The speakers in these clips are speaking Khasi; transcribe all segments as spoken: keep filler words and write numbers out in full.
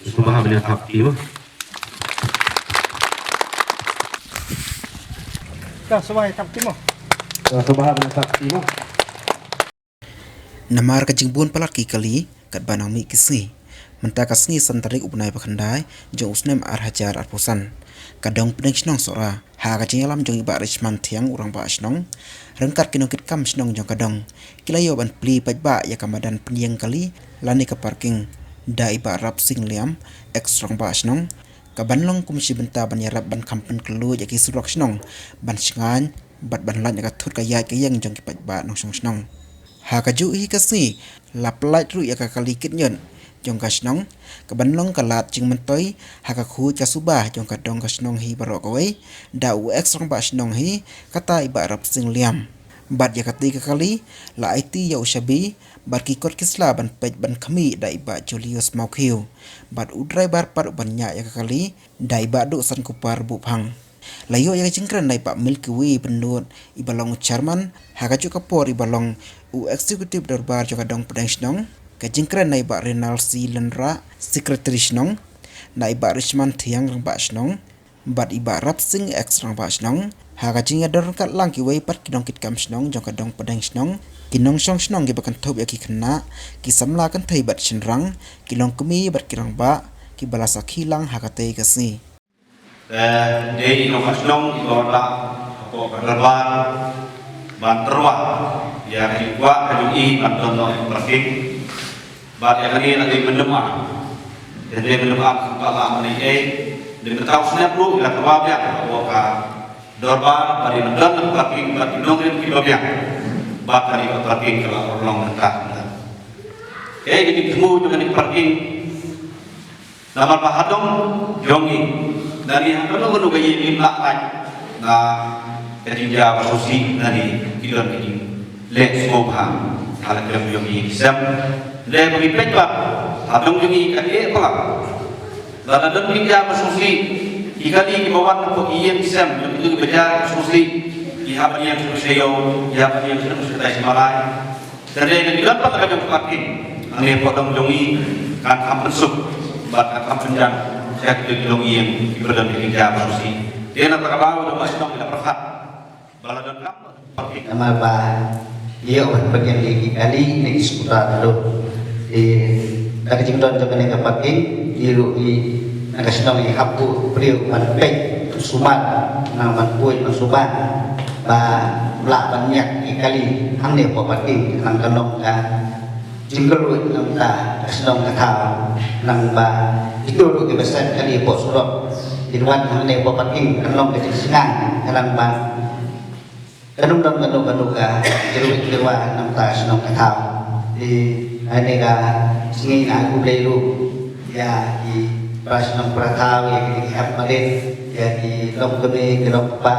Sngewbha ban ïa thap kti mo. Ka sngewbha ïa thap kti mo. Ka sngewbha ban ïa thap kti mo. Namar ka jingbun palat ki kali katba nang mih ki sngi. Mynta ka sngi san tarik u bnai ba khyndai jong u snem ar hajar arphew san, ka dong pdeng shnong Sohra ha ka jingïalam jong i Bah Richmond Thiang, u rangbah shnong, ryngkat ki nongkitkam shnong jong ka dong, ki la ïoh ban plie paidbah ïa ka madan pynïeng kali lane ka parking da i Bah Rapsing Liam, ex rangbah shnong, ka ban long kum shi bynta ban ïarap ban kham pynkhlaiñ ïa ki surok shnong ban shngaiñ bad ban lait ïa ka thut ka ïaid ka ïeng jong ki paidbah nongshong shnong. Ha kajuh hi ka sngi la pynlait ruh ïa ka kali kit ñiut jong ka shnong, ka ban long ka lad jingmyntoi ha ka khuid ka suba jong ka dong ka shnong hi baroh kawei da u ex rangbah shnong hi, kata i Bah Rapsing Liam. Bad ïa katei ka kali la aiti ïa u shabi bad ki kot ki sla ban peit ban khmih da i Bah Julius Mawkhiew, bad u driver pat u ban ñiah ïa ka kali da i Bah Duhsankupar Buhphang. La ïoh ïa ka jingkren na i Bah Milky Way Bynnud, i ba long u chairman, ha kajuh ka por i ba long u executive dorbar jong ka dong pdeng shnong, ka jingkren na i Bah Renal C Lynrah, secretary shnong, na i Bah Richmond Thiang, rangbah shnong, bad i Bah Rapsing, ex rangbah shnong. Ha ka jingïadon ryngkat lang kiwei pat ki nongkitkam shnong jong ka dong pdeng shnong, ki nongshong shnong kiba kynthup ïa ki khynnah, ki samla kynthei bad shynrang, ki longkmie bad ki rangbah, kiba la sakhi lang ha katei ka sngi. Te dei i nongshong shnong iba wanrah hapoh ka dorbar ban tyrwa ïa ka jingkwah ka jong i ban don noh ïa ka parking. Bad ïa kane la dei myndem ah. Te dei myndem ah, sngewbha lah mynne ei. Dei mynta u snem ruh ïa ka tyrwa biang hapoh ka dorbar ba dei myndem ïa ka parking bad ki nongrim kiba biang. Bad kane ka parking ka la urlong mynta. Te ka jingthmu jong kane ka parking namar ba ha dong jong ngi, lane ha kano kano ka ïing ngim lah lait na ka jingjia ba sngewsih, lane ki don ka jingleh sngewbha ha la ka dong jong ngi ki sem. Leh ba ngi peit ba ha dong jong ngi ka eh palat. Lada don ka jingjia ba sngewsih, ki kali kiba wan hapoh ki ïing ki sem jong kito kiba jia ba sngewsih, ki hap ban ïeng sha sha ïew, ki hap ban ïeng sha sha tai sha malai. Te dei ka dei don pat ka jong ka parking hangne hapoh dong jong ngi, kan kham pynsuk bad kan kham pynjah sha ki dong ïing kiba don ki jingja ba sngewsih. Te na kata ka daw jong ka shnong ïa la pyrkhat ba la don kam parking. Namar ba ïoh ban parking ïa ki kali ne ki scooter ruh. Te da ka jingdon jong kane ka parking, ïa ruh i na ka shnong i hap buh briew ban peit sumar, nang ban buh ban sumar ba lah ban ñiah ki kali hangne hapoh parking, nang ka long ka jingkyrduh na ka bynta ka shnong ka thaw, nang ba ito ruh kiba sait kali hapoh surok kin wan hangne hapoh parking, kan long ka jingsngew, nang ba kan ym don kano kano ka jingkyrduh jingkyrwai na ka bynta ka shnong ka thaw. Te hangne ka sngi nga ai khublei ruh ïa ki para shnong para thaw, ïa ki, ki hep marit, ïa ki longkmie ki longkpa,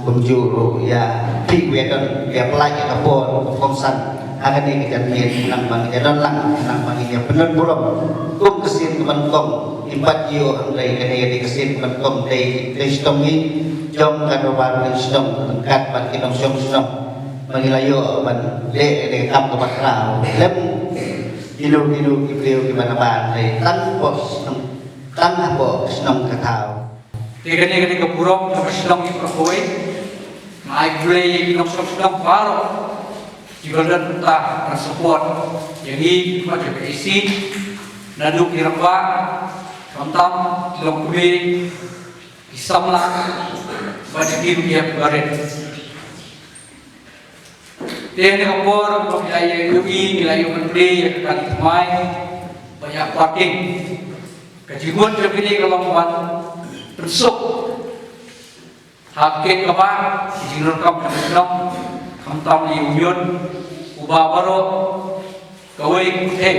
kumjuh ruh ïa phi kiba don, ïa pynlait ïa ka por ka kongsan ha kane ka janmiet, khnang ba ngin ïa don lang, khnang ba ngin ïa pynlong burom kum ka sien ka ban kong. Ngim pat ïoh hynrei kane ka dei ka sien ka ban kong, dei ka shitom ngi jong ka dorbar pdeng shnong ryngkat bad ki nongshong shnong ba ngi la ïoh ban leh kane ka kam kaba khraw lem. Kino kino ki briew kiba nabar, hynrei tang hapoh shnong, tang hapoh shnong ka thaw. Te kane ka dei ka burom jong ka shnong ïa baroh kawei. Nga ai khublei ïa ki nongshong shnong baroh kiba la don bynta ban support ïa ngi, ki paidbah jong ka A C, naduh ki rangbah, khamtam ki longkmie, ki samla bad ki briew kiba rit. Te ha kane ka por ba ngi la ïohi, ngi la ïoh ban plie ïa ka kali thymmai bad ïa ka parking. Ka jingmut jong kine ka long ban pynsuk ha ka kaba ki jingdonkam jong ka shnong, khamtam ïa u ñiut uba baroh kawei ka thaiñ,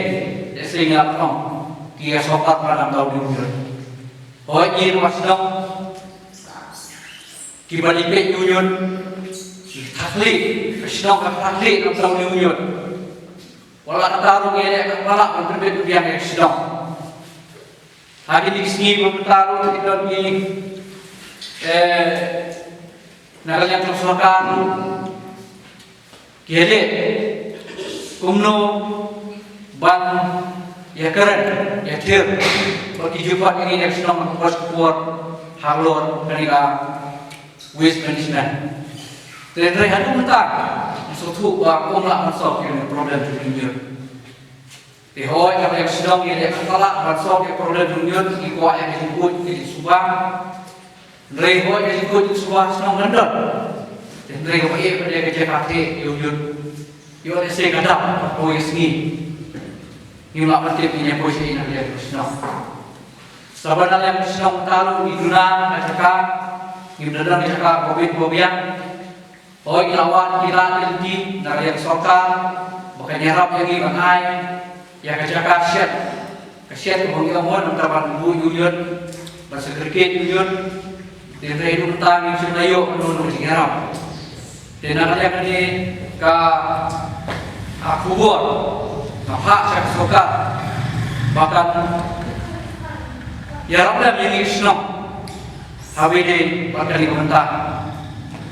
lehse ngi la pynlong ki ïa sorkar ba nang daw ïa u ñiut. Hooid, ngi ruh ka shnong kiba dei peit ïa u ñiut, ki thakhlih, ka shnong ka thakhlih nang daw ïa u ñiut. Wat la katta ruh ngi leh ka palat ban pynbeit pynbiang ïa ka shnong. Ha kine ki sngi ba mynta ruh ki don ki, eh, na ka liang jong sorkar ruh ki leh kumno ban ïakren, ïathir bad ki jingpang ïa ngi ïa ka shnong na ka por sha ka por halor kane ka waste management. Te hynrei haduh mynta ngi sngewthuh ba ym lah ban solve ïa ka problem jong ki ñiut. Te hooid, haba ïa ka shnong ïa ka la lah ban solve ïa ka problem jong ki ñiut, ngi kwah ïa ka jingkhuid ka jingsuba. Hynrei hooid ka jingkhuid jingsuba shnong kan don. Te hynrei haba ïa ka jaka theh ïa u ñiut, ïoh lehse ka dap kawei ka sngi, ngim lah ban tip ngin ïa poi shaei na ka liang ka shnong. Sa ba na liang ka shnong mynta ruh ngi duna ka jaka, ngim da don ka jaka ba bit ba biang. Hooid, ngi la wad, ngi la lynti na ka liang sorkar ba kan ïarap ïa ngi ban ai ïa ka jaka shed. Ka shed kaba ngi ong, nangta ban buh ïa u ñiut, ban segregate ïa u ñiut. Te hynrei haduh mynta ngim shym la ïoh kano kano ka jingïarap. Te na ka liang kane ka, ah, khubor nga phah sha ka sorkar ba kan ïarap lem ïa ngi ki shnong. Haba ïadei bad kane ka bynta,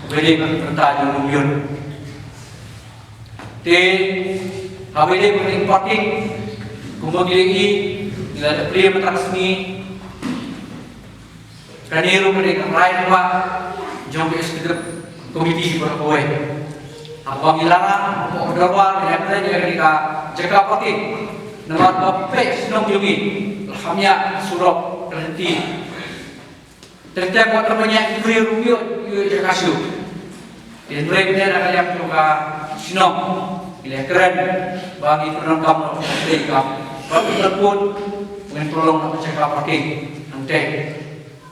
haba ïadei bad ka bynta jong u ñiut. Te haba ïadei bad ka parking, kumba ngi la ïohi, ngi la da plie mynta ka sngi. Kane ruh ka dei ka rai namar jong ka executive committee baroh kawei. Haba ngi la rah, haba u dorbar ngi la kren ïa kane ka jaka parking, namar ba peit shnong jong ngi la kham ïa surok ka lynti. Teng teng wat la ban ïa ki briew ruh ïoh, ïoh jaka shuh. Te hynrei mynta na ka liang jong ka shnong ngi la kren ba ngin pyndonkam noh ka parking, ka parking, ba ngin pynlong noh ka jaka parking hangtei.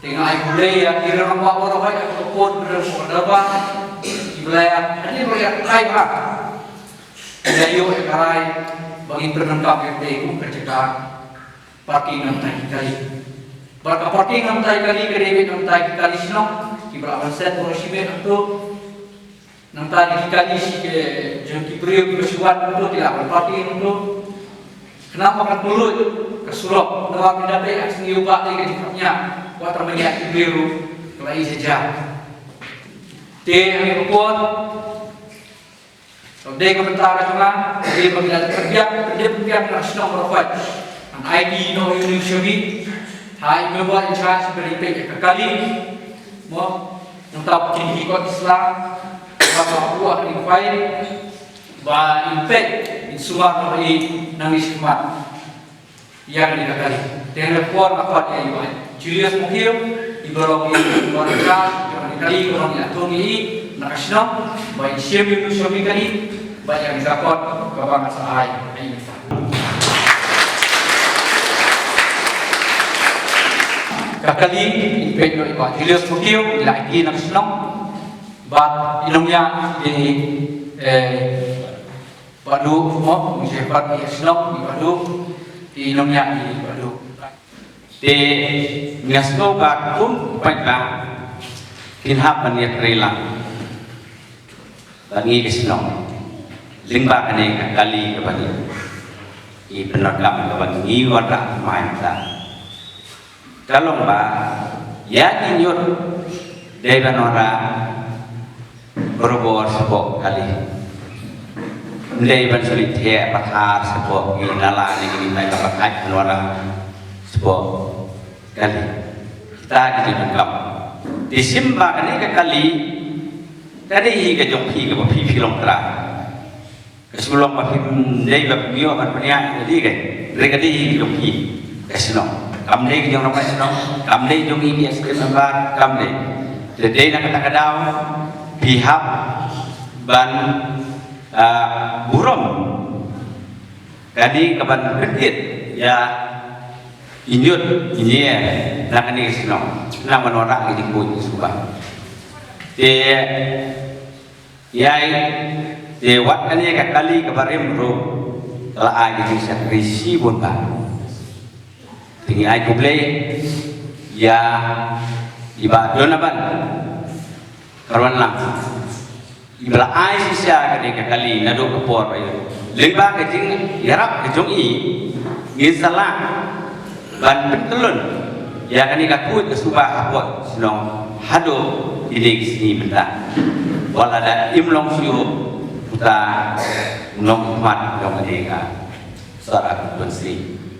Te nga ai khublei ïa ki rangbah baroh, ïa ki khun, ki rangbah, kiba la ïa, hadien ba la ïa trai bha, ki la ïoh ïa ka rai ba ngin pyndonkam ïa ka, kum ka jaka parking na bynta ki kali. Bad ka parking na bynta ki kali ka dei beit na bynta ki kali shnong kiba lah ban set baroh shi miet hangto. Nangta ki kali shi ki jong ki briew kiba shu wan hangto ki lah ban parking hangto. Khnang ba kan pynluid ka surok, namar mynta te ka sngi u bah te ka jingkhapngiah, wat tang ba ngi ïa ki briew ruh ka la ïa jia. Te ha kane ka por, ka dei ka bynta ka jong nga, ka dei ba ngi la pynbiang, pynbiang, pynbiang na shnong baroh kawei. Ngan aiti noh ïa une u shabi ha i member in charge ba dei peit ïa ka kali. Mo, nangta ba kin hi kot ki sla, ba ka buh ha ka file, ba in peit, in sumar noh ïa i nangne shakhmat. Ïa kane ka kali. Te ha kane ka por nga khot ïa i Bah Julius Mawkhiew, iba long i Bah Rajah, ïa kane ka kali, iba long i la thung ïa i na ka shnong, ba in shim ïa une u shabi kali, bad ïa kane ka kot kaba nga sa ai ïa i. Ka kali, in peit noh i Bah Julius Mawkhiew, i la aiti na ka shnong, bad i nongñiah i, eh, Bah Duh, mo, ngi shait pat ïa shnong i Bah Duh, i nongñiah i Bah Duh. Te nga sngew ba kum u paidbah kin hap ban ïatrei lang bad ngi ka shnong lyngba kane ka kali kaba ngi, i pyndonkam kaba ngi wanrah thymmai mynta. Ka long ba ïa ki ñiut dei ban wanrah barabor shapoh kali. Ym dei ban shu leit theh pathar shapoh ki nala ne ki ding, dei ban wanrah shapoh kali. Kita ki jingdonkam. Te shim ba kane ka kali ka dei hi ka jong phi kaba phi phi long trai. Ka shu long ba phim dei ba phim ïoh ban pynïaid ïa ka dei ka, hynrei ka dei ka jong phi ka shnong. Kam dei ka jong rangbah shnong, kam dei jong i executive member, kam dei. Te dei na kata ka daw phi hap ban, ah, burom ka dei ka ban pynkit ïa i ñiut i ñier na kane ka shnong, khnang ban wanrah ka jingkhuid jingsuba. Te Ïa i, te wat kane ka kali kaba rim ruh ka la ai ka jingshakri shibun bha. Te ngi ai khublei ïa i Bah Donovan Kharwanlang, iba la ai shisha kane ka kali naduh ka por ba ïa, lyngba ka jingïarap ka jong i, ngin sa lah ban pynkyllon ïa kane ka khuid ka suba hapoh shnong haduh kine ki sngi mynta. Wat lada im long shuh uta u nongmihkhmat jong kane ka Sohra constituency.